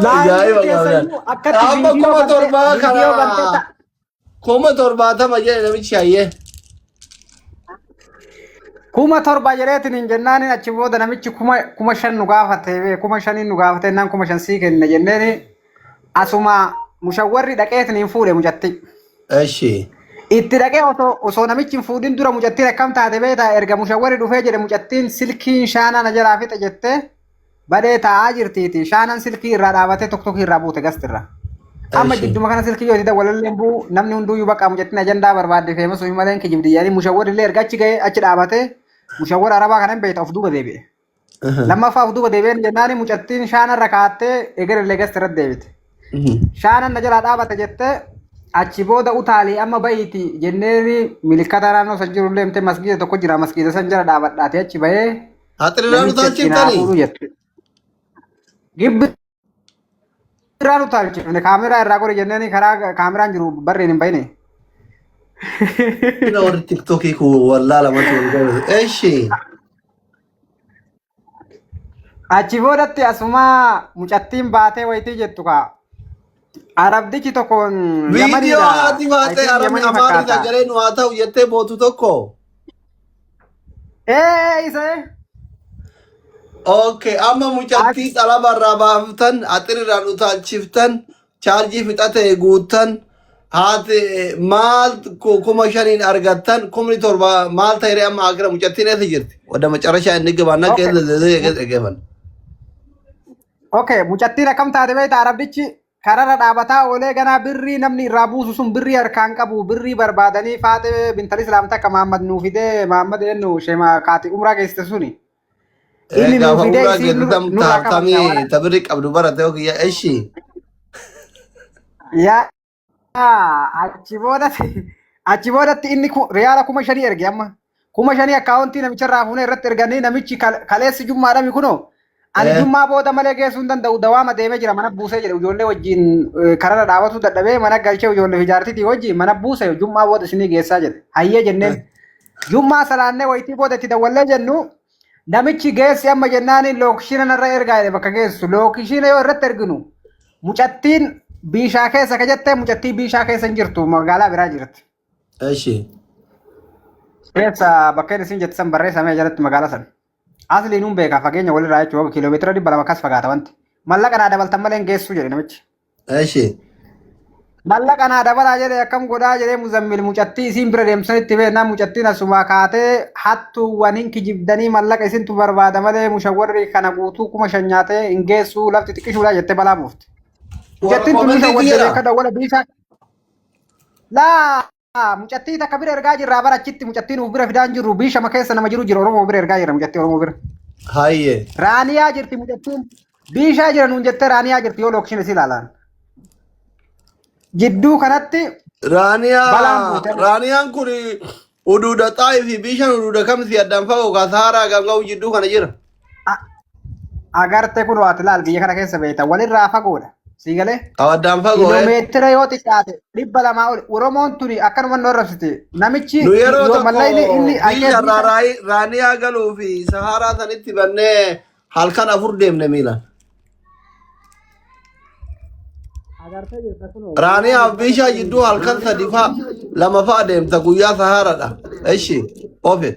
Laayivii Ajaa'iba keessa gaafatan. iyyuu akkatti Amma viidiyoo kuma bantee torbaa viidiyoo bantee kana ta 70,000 jedhe namichi hayyee. 7,000 jedheetiin hin jennaan achi booda namichi 5,000 nu gaafate bee 5,000 nu gaafate naan 5,000 sii kenna jenneen asuma mushawwarri dhaqeetiin hin fuudhe mucatti. Eshi. Itti dhaqee osoo namichi hin fuudhin dura mucattiin akkam taate beektaa erga mushawwarri dhufee jedhe mucattiin silkiin shaanaa na jalaa fixe jettee badee taa'aa jirtiiti. Shaanan silkii irraa dhaabatee tokko tokko irraa buute gastirra. Amma Eshi. jidduma kana silkii yoo itti dawwalallee hin bu'u namni hunduyyuu bakka mucattiin ajandaa barbaadde feemasuu hin maleen kijibdi jedhanii mushawwarri illee erga achi ga'ee achi dhaabatee mushawwara arabaa kana hin beekta of duuba deebi'e. Lammaffaa of duuba deebi'een jennaani mucattiin shaanarra kaattee egerellee gastirra deebite. Shaanan na jalaa dhaabate jettee achi booda utaalii amma ba'iiti jenneeni milikkata naannoo san jiru illee himtee masgiida tokko jira masgiida san jala dhaabadhaati achi ba'ee Haxirraa namichi achi naa utaalchiftanii? fuudhu jette. Gibbi irraa utaalchifne kaameraa irraa godhe jenneeni karaa kaameraan jiru barreen hin bahine. Ina warri tiktookii kun wallaa lamatti wal galu. Eshi. Achi boodatti asumaa mucattiin baatee wayitii jettu kaa. Arabdichi tokko Viidiyoo Yamaniidha. haati I baatee think arabni Yamanii amaarri fakkaata. sagalee nu haa ta'u jettee bootu tokko. Ee isa ee. Okay, amma mucattii xalaba irraa baaftan, axir irraa utaalchiftan, chaarjii fixate guuttan, haati maal 5,000 argattan, 7,000 maal ta'e amma akira mucattiin eessa jirti? Wadda macarashaa inni gabaannaa keessa dhaggeeffan. Okay, mucattiin akkam taate beektaa arabdichi kararra dhaabataa oolee ganaa birrii namni irraa buusu sun birrii harkaan qabu birrii barbaadanii faaxee bintal islaam takka Mahammad nuu fidee Mahammad eenyu sheema kaati umraa geessite suni. Inni nuu Gaafa fidee umraa isiin geessu nurraa qabata tamii waan tabirri qabdu barate okiyya eshi. Yaa achi boodatti inni riyaala 5,000 erge amma 5,000 akkaawuntii namicha irraa fuunee irratti erganii namichi kaleessi jummaadhami kunoo ani jummaa booda malee geessuu hin danda'u dawaama deemee jira mana buusee jedhe ijoollee wajjin kararra dhaabatuu dadhabee mana galchee ijoollee fi jaartiitii wajjin mana buuse jummaa booda isinii geessaa jedhe hayyee jenneen jummaa salaannee wayitii booda itti dawwallee jennu namichi geessi amma jennaani lookishiina narra ergaa jedhe bakka geessu lookishiina yoo irratti erginu mucattiin biishaa keessa ka jettee mucattii biishaa keessa hin jirtu magaalaa biraa jirti. Eshi. Keessa bakkeen isin jette san barreessamee jalatti magaalaa san. Asli nuun beekaa fageenya walirraa jechuudha kiiloomeetira 200 akkas fagaata wanti. Mallaqa naa dabaltan malee hin geessu jedhe namichi. Eshi. Mallaqa naa dabalaa jedhe akkam godhaa jedhee muzammil mucattii isiin bira deemsanitti beeknaa mucattiin asumaa kaatee hattuuwwan hin kijibdanii mallaqa isintu barbaada malee mushawwarri kana guutuu 5,000 nyaatee hin geessu lafti xiqqishuudha jettee balaa buufte. Warra Mucattiin tun koomentiitu mushawwadde jira. beeka dawwala biishaa. Laa mucattii takka bira ergaa jirraa bara achitti mucattii nuuf bira fidaan jirru biishama keessa nama jiru jira Oromoo bira ergaa jira mucattii Oromoo bira. Hayyee. Raaniyaa jirti mucattiin biishaa jira nuun jettee raaniyaa jirti yoo lookishin isii ilaalan. Jidduu kanatti balaan Raaniyaa buute. Raaniyaan kun uduuda xaayii fi bishaan uduuda kamsi addaan fagoo ka saaraa ganga'u jidduu kana jira. Agarte kun waati laal biyya kana keessa beekta walirraa fagoodha. Sii galee? Addaan fagoo. Kiiloomeetira yoo xiqqaate 200 ol Oromoon tuni akkanuma nu arrabsite. Namichi Nu yeroo yoo tokko mallayni inni biyya irraa Raaniyaa galuu fi Saharaa sanitti bannee halkan afur deemne miilaan. Agartee jirta kunoo. Raaniyaa fi Biishaa jidduu halkan sadi fa'a lama fa'a deemta guyyaa Sahaaraadha. Eshi ofe.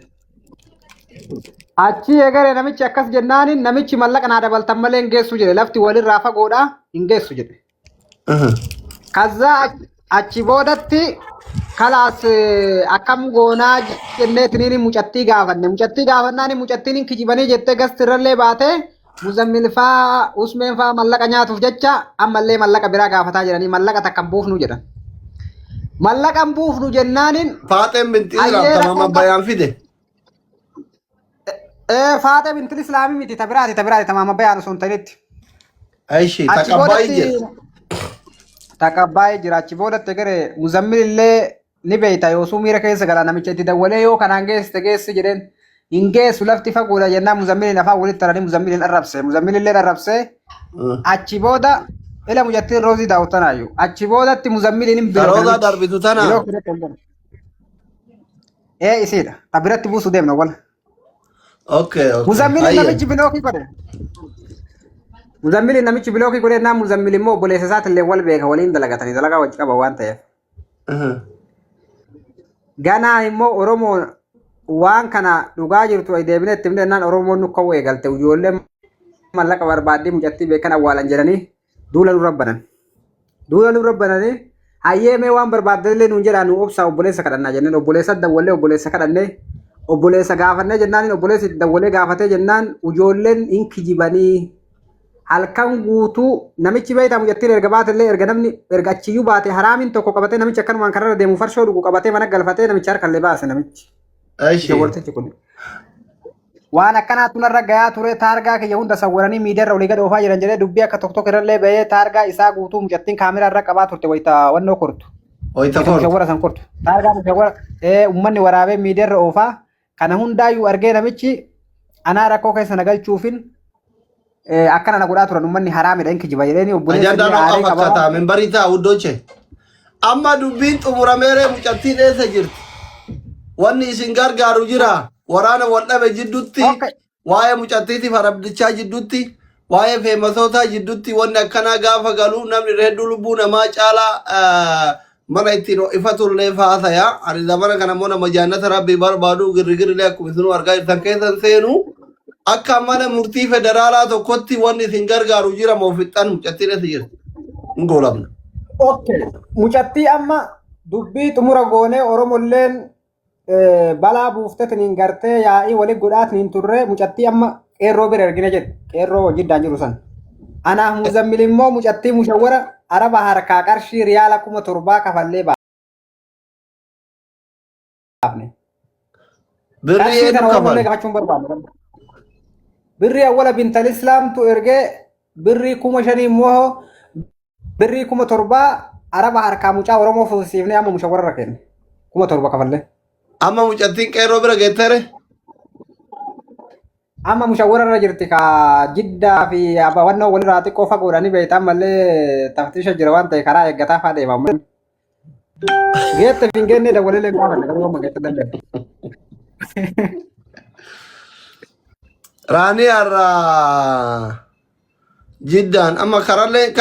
Achi eegale namichi akkas jennaaniin namichi mallaqa naa dabaltan malee hin geessu jedhe lafti walirraa fagoodha hin geessu jedhe. Kazzaa achi boodatti kalaas akkam goonaa jenneetiniin mucattii gaafanne. Mucattii gaafannaan mucattiin hin kijibanii jettee gasti irrallee baatee Muzammil faa Usmeen faa mallaqa nyaatuuf jecha ammallee mallaqa biraa gaafataa jiranii mallaqa takka hin buufnu jedhan. Mallaqa hin buufnu jennaaniin Faaxeen binti Islaam ayyee tamam rakkoon qabu. abbayaan fide. Faaxee binti Islaamii miti ta biraati ta biraati tamaama bayaan osoo hin ta'initti. Aishi Achi taqabbaayii boodatti jira. taqabbaayee jira achi boodatti gare Muzammil illee ni beekta yoosuu miira keessa gala namicha itti dawwalee yoo kanaan geessite geessi jedheen hin geessu lafti fagoodha jennaan Muzammiliin afaan walitti taranii Muzammiliin arrabse Muzammil illee arrabse achi booda ila mucattiin roozii daawwatanaayu achi boodatti Muzammiliin hin bilooke Karoozaa namichi darbitu tana. bilooke irratti ol godhe. Ee isiidha ta biratti buusu deemna wal Okay, okay. Muzammiliin Hayyee. namichi bilookii godhe. Muzammili namichi block godhee naan Muzammil immoo obboleessa isaatillee wal beeka, waliin dalagatanii dalagaa wajji qaba waan ta'eef. Ganaa immoo Oromoon waan kana dhugaa jirtu deebinee itti himnee naan Oromoon nu ka'uu eegalte, ijoolleen mallaqa barbaaddee mucattii beekan awwaalan jedhanii duula nurra banan. Duula nurra bananii, hayyee mee waan barbaaddanillee nuun jedhaa, nu obsaa, obboleessa kadhannaa jenneen, obboleessa dawwallee, obboleessa kadhannee, obboleessa gaafannee jennaan, obboleessi dawwalee gaafatee jennaan, ijoolleen hin kijibanii halkan guutuu namichi beektaa mucattiin erga baatellee, erga namni erga achiyyuu baate, haraamiin tokko qabatee, namichi akkanumaan kararra deemu farshoo dhugu qabatee mana galfatee, namicha harkallee baase namichi. Shawwartichi kun. Waan akkanaatu narra gayaa ture, taargaa kiyya hunda sawwaranii miidiyaarra olii gad oofaa jiran jedhee, dubbii akka tokko tokko irrallee bahee, taargaa isaa guutuu mucattiin kaameraa irra qabaa turte wayita wannoo kortu. Wayita Wayita kortu. mushawwara san kortu. Taargaa mushawwara uummanni waraabee miidiyaarra oofaa kana hundaayyuu argee, namichi anaa rakkoo keessa na galchuufin akkana na godhaa turan, uummanni haraamidha, hin kijiba jedheeni obboleessi Ajandaan illee ho'aa aaree qabaa. fakkaata. Membarii ta'a uddoche. Amma dubbiin xumurameeree, mucattiin eessa jirti? Wanni isin gargaaru jira. Waraana wal dhabe jidduutti, waa'ee mucattiitiif arabdichaa jidduutti, waa'ee feemasootaa jidduutti wanni akkanaa gaafa galu namni hedduu lubbuu namaa caalaa mana ittiin ho'ifatullee faasaya. Ani zamana kana immoo nama jaannata rabbii barbaadu girrigirrilee akkuma isinuu argaa jirtan keessan seenu. Akka mana murtii federaalaa tokkotti wanni isin gargaaru jira moo fixxan, mucattiin eessa jirti? Hin goolabna. Okay. Mucattii amma dubbii xumura goonee, Oromolleen balaa buuftetiniin gartee yaa'ii waliin godhaatiniin turre, mucattii amma qeerroo bira ergine jedhe, qeerroo jiddaan jiru san. Anaaf Muzammil immoo mucattii mushawwara araba harkaa qarshii riyaala 7,000 kafallee baafne. Birrii Qarshii eenyu tana Oromollee kafale? gaafachuun barbaanne. Birrii awwala bintal islaamtu ergee, birrii 5,000 immoo, birrii 7,000 araba harkaa mucaa Oromoo fuusiifnee amma mushawwarra kenne. 7,000 kafallee. Amma mucattiin qeerroo bira geettere? Amma mushawwarra jirti, ka Jiddaa fi abawannoo walirraa xiqqoo fagoodha ni beekta, ammallee taftiisha jira waan ta'e karaa eeggataa fa'aa deema. Geette fi hin geenne dawwaleelee gaafanne, garuu amma geette danda'e. Raanii har'a Jiddaan amma karallee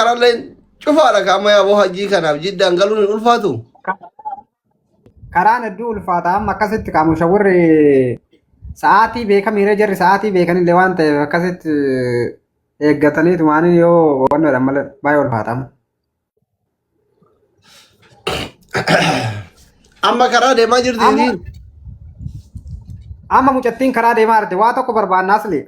cufaadha ka amma yaaboo hajjii kanaaf Jiddaan galuun hin ulfaatu. Karaan hedduu ulfaata, amma akkasitti ka mushawwarri sa'aatii beekamiiree, jarri sa'aatii beekanillee waan ta'eef akkasitti eeggataniitu maaniin yoo wannoodha malee baay'ee ulfaata amma. Amma karaa deemaa jirti Amma isiin. amma mucattiin karaa deemaa jirti, waa tokko barbaanna asli.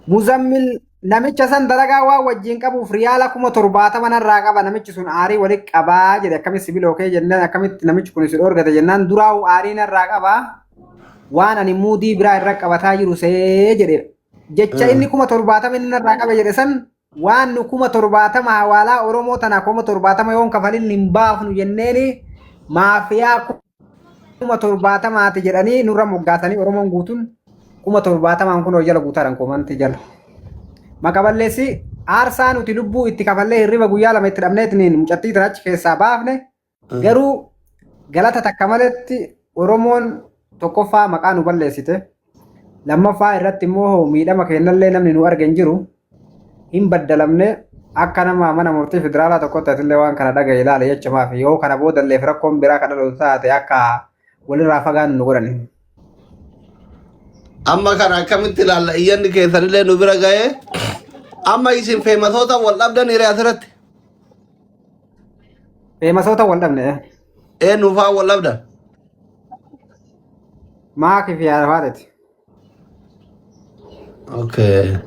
Muzammil namicha san dalagaa waan wajjin qabuuf riyaala 70,000 narraa qaba, namichi sun aarii walitti qabaa jedhe, akkamitti sibiila kee jennaan, akkamitti namichi kun si dhoorgate jennaan, duraa'u aarii narraa qabaa, waan ani muudii biraa irra qabataa jiru see jedhe. Jecha inni 70,000 inni narraa qaba jedhe san, waan nu 70,000 hawaalaa Oromoo tana 70,000 yoon kafalin hin baafnu jenneeni, maafiyaa 70,000ti jedhanii nurra moggaasanii, Oromoon guutuun 70,000n kun jala guutaadhaan koomantii jala. Maqa balleessi aarsaa nuti lubbuu itti kafallee, hirriba guyyaa 2 itti dhabneetiin mucattii tana achi keessaa baafne, garuu galata takka maletti Oromoon tokkoffaa maqaa nu balleessite, lammaffaa irratti immoo miidhama kennallee namni nu arge hin jiru, hin baddalamne. Akka nama mana murtii federaalaa tokkotti atillee waan kana dhagaye ilaale jecha, maafi yoo kana boodalleef rakkoon biraa kan dhalatu taate akka walirraa fagaannu nu godhani. Amma kana akkamitti ilaalla? Iyyanni keessanillee nu bira ga'ee, amma isin feemasoota wal dhabdan hiree asirratti. Feemasoota wal dhabne. Eenyu fa'aa wal dhabdan? Maakii fi haadha faateeti. Okay.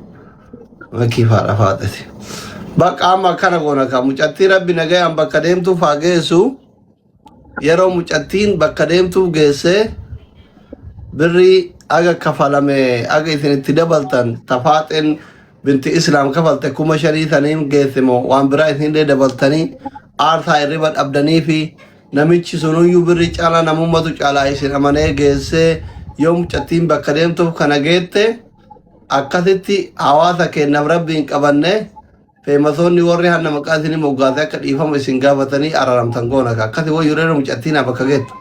Makii faadha faaxete. Bakka amma akkana goona ka mucattii rabbi nagayaan bakka deemtuuf haa geessu. Yeroo mucattiin bakka deemtuuf geessee, birrii aga kafalame aga isin itti dabaltan tafaaxeen binti islaam kafalte 5,000 saniin geesse moo waan biraa isinillee dabaltanii aarsaa hirriba dhabdanii fi namichi sunuyyuu birrii caalaa namummatu caalaa isin amanee geessee, yoo mucattiin bakka deemtuuf kana geette, akkasitti hawaasa keenyaaf rabbiin qabanne, feemasoonni warri hanna maqaa isinii moggaase akka dhiifama isin gaafatanii araramtan goona ka akkasi wayyuu reera mucattiin bakka geettu.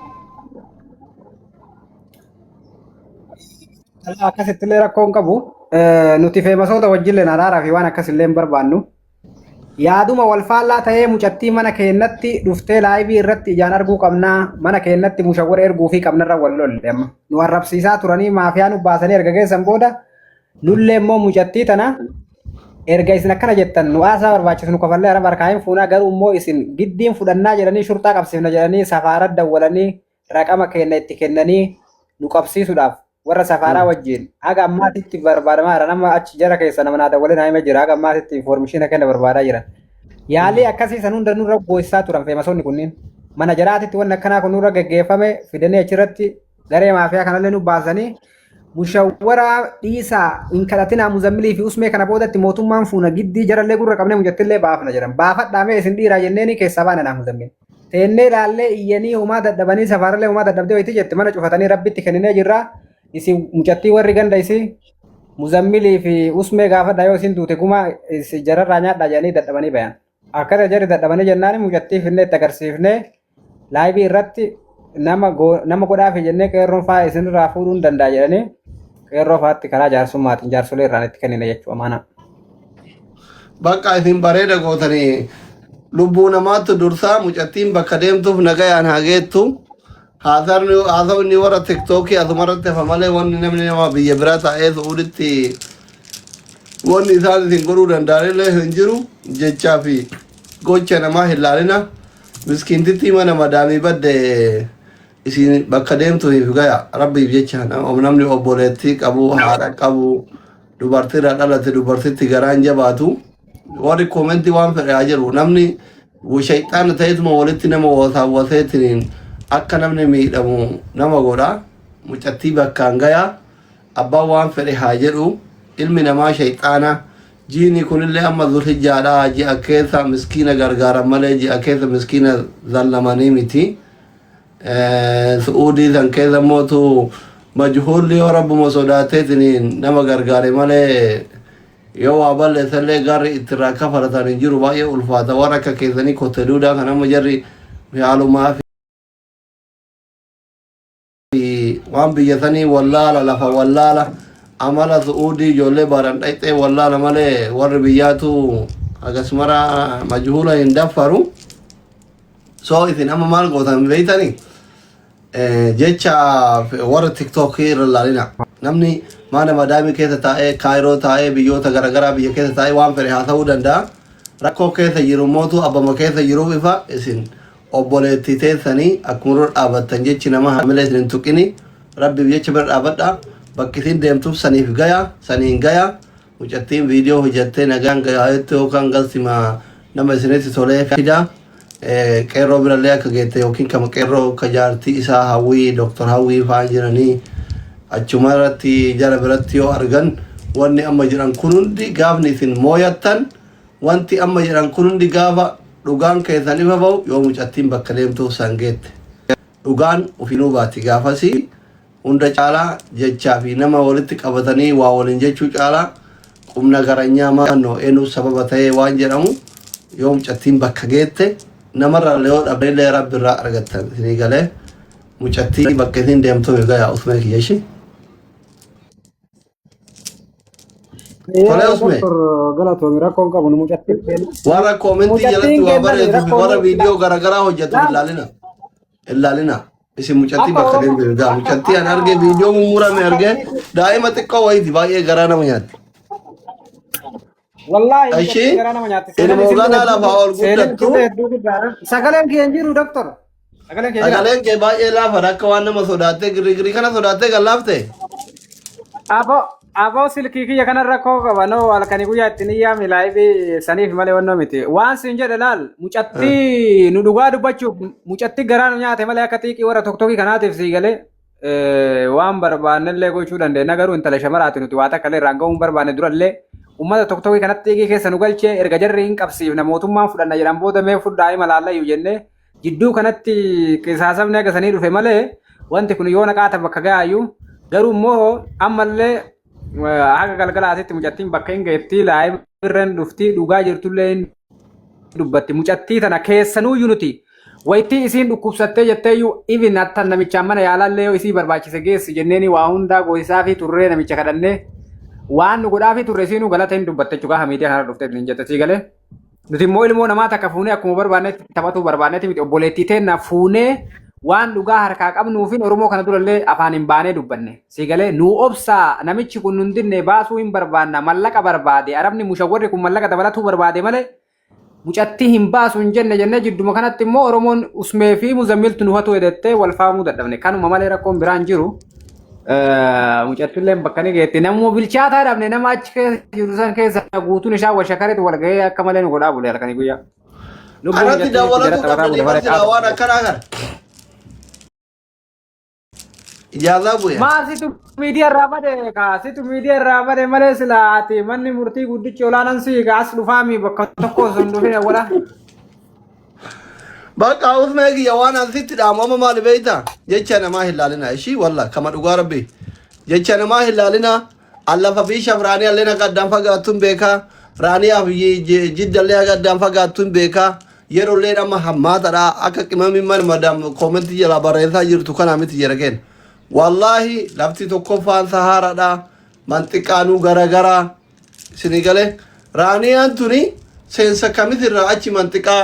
Akkasitti illee rakkoo hin qabu. Nuti feemasoota wajjilleen araaraa fi waan akkas illee hin barbaannu. Yaaduma wal faallaa ta'ee mucattii mana keennatti dhuftee live irratti ijaan arguu qabnaa, mana keennatti mushawwara erguu fi qabnarra wal lolle amma. Nu arrabsiisaa turanii maafiyaa nu baasanii erga geessan booda nullee immoo mucattii tana erga isin akkana jettan nu aasaa barbaachisu nu kafallee araba harkaa hin fuunaa, garuu immoo isin giddiin fudhannaa jedhanii shurxaa qabsiifna jedhanii safaara dawwalanii raqama keenna itti kennanii nu qabsiisuudhaaf warra safaaraa wajjin haga ammaatitti barbaadamaa jira. Nama achi jara keessa nama naa dawwalee naa hima jira. Haga ammaatitti information kenna barbaadaa jiran. Yaalii akkasii san hunda nurra goossisaa turan feemasoonni kunniin. Mana jaraatitti wanni akkanaa kun nurra geggeeffame fidanii achirratti garee maafiyaa kanallee nu baasanii mushawwaraa dhiisaa hin kadhatinaa, Muzammilii fi Usmee kana boodatti mootummaan fuuna, giddii jarallee gurra qabnee mucattillee baafna jedhan. Baafadhaa mee isin dhiiraa jenneeni keessaa baana naa Muzammil. Teennee ilaallee iyyanii homaa dadhabanii safaarallee homaa dadhabdee wayitii jette mana cufatanii rabbitti kenninee jirra. Isin mucattii warri ganda isii Muzammilii fi Usmee gaafadhaa, yoo isin duute gumaa jararraa nyaadhaa jedhanii dadhabanii bayan. Akkana jarri dadhabanii jennaan mucattii finnee itti agarsiifnee live irratti nama godhaafi jennee qeerroon faa isinirraa fuudhuu hin danda'a jedhanii qeerroo faatti karaa jaarsummaatiin jaarsolee irraan itti kennine jechuudha amaanaa. Bakka isin bareeda gootanii, lubbuu namaatti dursaa. Mucattiin bakka deemtuuf nagayaan haa geettu. Haasawni warra TikTokii asumarratti hafa malee wanni namni nama biyya biraa taa'ee Su'uuditti wanni isaan isin godhuu danda'anillee hin jiru. Jechaa fi gocha namaa hin laalina. Miskiintittii mana madaamii badde isin bakka deemtuuf gaya. Rabbiif jecha namni obboleettii qabu, haadha qabu, dubartiirraa dhalate, dubartitti garaan jabaatu, warri comment waan fedhe haa jedhu. Namni shayxaana ta'etuma walitti nama wasaawwaseetiin akka namni miidhamu nama godha. Mucattii bakkaan gaya, abbaan waan fedhe haa jedhu. Ilmi namaa shayxaana. Jiini kunillee amma Zulhijjaadha, ji'a keessa miskiina gargaaran malee ji'a keessa miskiina zallamanii miti. Su'uudii san keessa mootu majhuulli yoo rabbuma sodaateetiin nama gargaare malee yoo waa balleessallee garri ittirraa kafalatan hin jiru, baay'ee ulfaata. Warra akka keessanii kotte duudaa kan amma jarri haalumaa fi waan biyya sanii wallaala, lafa wallaala, amala Su'uudii ijoollee baaran dhayxee wallaala malee warri biyyaatu akkasumara majhuula hin daffaru. So isin amma maal gootan beeytanii? Jecha warra TikTokii irra laalina. Namni mana madaamii keessa taa'ee, Kaayiroo taa'ee, biyyoota garaagaraa biyya keessa taa'ee waan fedhe haasa'uu danda'a. Rakkoo keessa jiru mootu abbama keessa jiruuf ifa. Isin obboleettii teessanii akkuma dura dhaabattan jechi nama hamilee isin hin tuqini. Rabbiif jecha bira dhaabadha. Bakki isin deemtuuf saniif gaya, saniin gaya. Mucattiin viidiyoo hojjattee nagaan gayaa jettu yookaan galsima nama isinitti tolee fida. Qeerroo birallee akka geette yookiin kama qeerroo akka jaartii isaa Hawwii, Doktor Hawwii fa'aan jiranii achuma irratti jara biratti yoo argan, wanni amma jedhan kun hundi gaafni isin mooyattan, wanti amma jedhan kun hundi gaafa dhugaan keessan ifa ba'u, yoo mucattiin bakka deemtuuf san geette dhugaan ofiinuu baati gaafasii. Hunda caalaa jechaa fi nama walitti qabatanii waa waliin jechuu caalaa qubna garanyaa maannoo eenyu sababa ta'ee waan jedhamu, yoo mucattiin bakka geette namarraa yoo dhabdellee rabbi irraa argattan isinii galee. Mucattii bakka isin deemtu gayaa. Usmee kiyya ishee. Tolee, Usmee. Doktor, galatoomi, rakkoon qabu nu mucattiin kenna. Warra comment Mucattiin jalatti waa kennan barreessuu fi rakkoon warra viidiyoo garaagaraa hojjetu hin laalina. Hin laalina. Isin mucattii Akka bakka Oromoo deemte gaa. Mucattii an arge, viidiyoo mummurame arge, daa'ima xiqqoo wayiiti, baay'ee garaa nama nyaatti. Wallaahi mucattiin Ishee garaa nama nyaatti. Seenaan ilmoo isin ganaa hedduu lafaa ol seenaan guddattu. isin hedduu guddaadha. Sagaleen kee hin jiru, doktor. Sagaleen kee jira. Sagaleen kee baay'ee laafaadha, akka waan nama sodaattee girrigirii kana sodaattee kan laafte. Aboo, silkii kiyya kana rakkoo qaba. No, halkanii guyyaa ittiin iyyaami live saniif malee wannoo miti. Waan siin jedhe laal, mucattii nu dhugaa dubbachuuf mucattii garaa nu nyaate malee akka xiiqii warra TikTokii kanaatiif sii galee waan barbaannellee gochuu dandeenya, garuu intala shamaraati, nuti waa takka illee irraan ga'uu hin barbaanne. Durallee uummata TikTokii kanatti xiiqii keessa nu galchee erga jarri hin qabsiifna mootummaan fudhanna jedhan booda mee fudhaa hima laallayyuu jennee jidduu kanatti qisaasamni akka sanii dhufe malee wanti kun yoo naqaata bakka ga'aayyuu. Garuu immoo ammallee haga galgalaatitti mucattiin bakka hin geetti, live irra hin dhufti, dhugaa jirtullee hin dubbatti. Mucattii tana keessanuuyyuu nuti wayittii isiin dhukkubsattee jetteeyyuu even attan namichaan mana yaalaallee yoo isii barbaachise geessi jenneeni waa hundaa goosisaa fi turree namicha kadhannee Waan nu godhaafii turre isiinuu galata hin dubbatte jechuudha gaafa miidiyaa kanarra dhuftee hin jette sii galee. Nuti immoo ilmoo namaa takka fuunee akkuma barbaannetti taphatuu barbaannetti miti obboleettii teenna fuunee waan dhugaa harkaa qabnuufin Oromoo kana durallee afaan hin baanee dubbanne. Sii galee nuu obsaa namichi kun nun dinne baasuu hin barbaanna mallaqa barbaade arabni mushawwarri kun mallaqa dabalatuu barbaade malee mucattii hin baasu hin jenne jennee jidduma kanatti immoo Oromoon Usmee fi Muzammiltu nu hatu edettee wal faamuu dadhabne. Kanuma malee rakkoon biraan jiru. Mucattilleen bakka ni geetti. Namuma bilchaataa dhabne nama achi keessa jiru san keessa guutuun isaa wal shakareetu wal gahee akka malee nu godhaa bule halkanii guyyaa. Lubbuun Anatti mucattii itti jala dawwalatuu taphataa qabdanii bule malee bar silaa waan qaata. akkanaa kana. Ijaazaa bu'e. Maal situ miidiyaa irraa bade kaa situ miidiyaa irraa bade malee sila ati manni murtii guddichi olaanaan si kaa as dhufaami bakka tokko osoo hin dhufin awwala. Bakka usmee kiyya waan an sitti dhaamu amma maali beektaa? Jecha namaa hin laalina ishii walla kama dhugaa rabbi. Jecha namaa hin laalina allafa biishaaf raanii allee naqa addaan fagaattuun beekaa. Raaniyaaf jiddallee haga addaan fagaattuun beekaa. Yerolleen amma hammaatadha akka qimamiin mana madam koomentii jalaa barreessaa jirtu kanaa miti jira kenna. Wallaahi lafti tokkoffaan sahaaraadha manxiqaanuu garagaraa isinii galee raaniyaan tuni seensa kamitirraa achi manxiqaa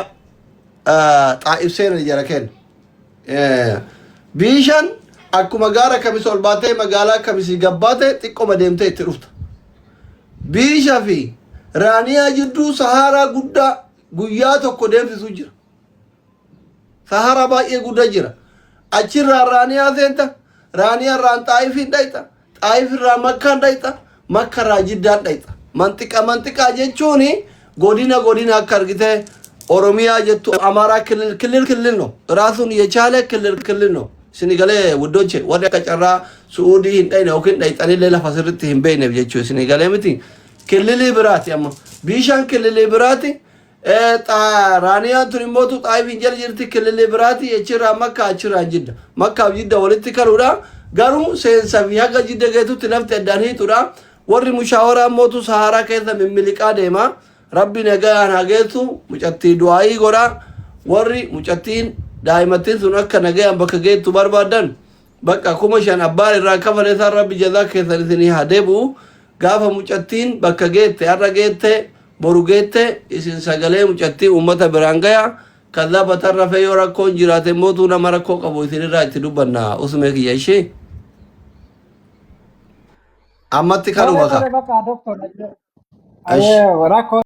xaa'if seenan jira kenna. Biishan akkuma gaara kamis ol baatee magaalaa kamisii gabbaate xiqqoma deemtee itti dhufta. Biisha fi raaniyaa jidduu sahaaraa guddaa guyyaa tokko deemsisu jira. Sahara baay'ee guddaa jira. Achirraa Raaniyaa seenta, Raaniyaa irraan Xaa'ifiin dhayxa, Xaa'if irraa Makkaan dhayxa, Makka irraa Jiddaan dhayxa. Manxiqa manxiqaa jechuun godina godina akka argite Oromiyaa jettu Amaaraa kilil kilil kilil no. Raasuun yechaale kilil kilil no. Isini galee wuddoche warri akka carraa Su'uudii hin dhayne yookiin dhayxanillee lafa sirriitti hin beekneef jechuu isini galee miti. Killilii biraati amma. Biishaan killilii biraati. Raaniyaan tun immootu xaayifiin jala jirti killilii biraati. Achirraa makka achirraa jidda. Makkaaf jidda walitti kaluudha. Garuu seensa fi haga jidda geetutti lafti addaan hiixuudha. Warri mushaawaraa immootu saharaa keessa mimmiliqaa deema. Rabbi nagayaan haa geessu. Mucattii du'aayii godha. Warri mucattiin daa'imattiin sun akka nagayaan bakka geettu barbaadan Bakka 5000 abbaan irraa kafale san rabbi jazaa keessan isinii haa deebi'u gaafa mucattiin bakka geette har'a geette boru geette isin sagalee mucattii uummata biraan gaya kaza batarrafe yoo rakkoon jiraate mootuu nama rakkoo qabu isinirraa itti dubbanna usmee kiyya ishee ammatti Tole kanuma ka tole bakka doktor. Ash. Rakkoo